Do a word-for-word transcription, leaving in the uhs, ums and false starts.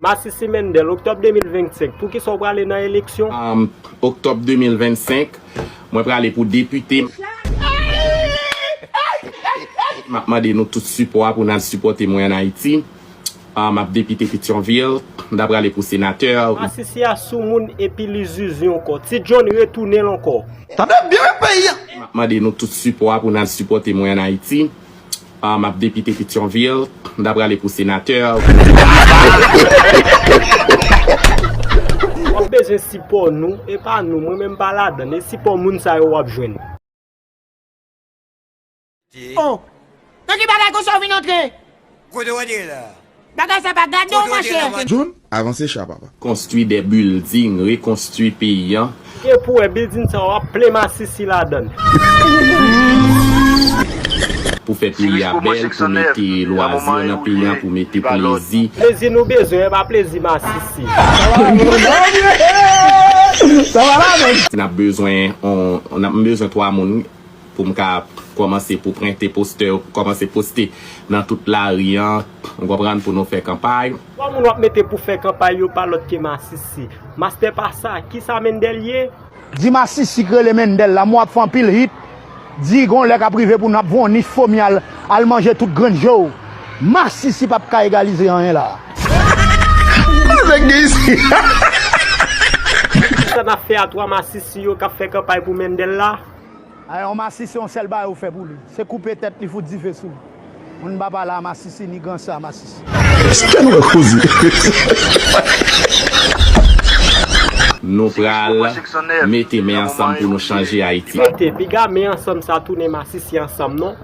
Masisi Mendel, oktòb de mil vennsenk, poukisa w prale nan eleksyon? Um, oktòb de mil vennsenk, mwen prale pou depite. M ap mande nou tout sipò a pou n al sipòte mwen ann Ayiti. Ah, m ap depite Petyonvil, m ta prale pou senatè. Masisi a sou moun epi li zuzu ankò. Ti John retounen l ankò. Tande byen peyi a. M ap mande nou tout sipò a pou n al sipòte mwen ann Ayiti. Ah, m ap depite Petyonvil, m ta prale pou senatè. W ap bezwen sipò nou, e pa nou, mwen menm pa ladan, e sipò moun sa yo w ap jwenn. Oh! Nan ki bagay konsa w vin antre? Kote w antre la? Bagay sa pa gade w, monchè. John, avanse cha, papa. Konstwi de bilding, rekonstwi peyi an. E pou wè bilding sa yo ap plen masisi ladan l. Pou fè peyi a bèl, pou mete lwazi nan peyi an, pou mete plezi. Plezi nou bezwen, e pa plezi masisi. N ap bezwen, on, n ap bezwen twa moun pou m ka kòmanse pou prente postè, pou kòmanse poste nan tout lari an, ou konprann, pou nou fè kanpay. Twa moun w ap mete pou fè kanpay yo pa lòt ke masisi. Mastè pa sa, kisa Mendel ye? Di masisi k rele Mendel la, m wè w ap fè anpil hit. Di gon lè k ap rive pou n ap voye w nif fomi al, al manje tout grenn je w. Masisi p ap ka egalize anyen la. Nèg gen isi. Kisa n ap fè a twa masisi yo k ap fè kanpay pou Mendel la? Ay, yon masisi, yon sèl bagay ou fè pou li. Se koupe tèt li, fout dife sou li. Moun pa pale a masisi, ni gran sa masisi. Kisa nou wè koze? Nou pral mete men ansanm pou nou chanje Ayiti. Mete, piga men ansanm sa tounen masisi ansanm, non?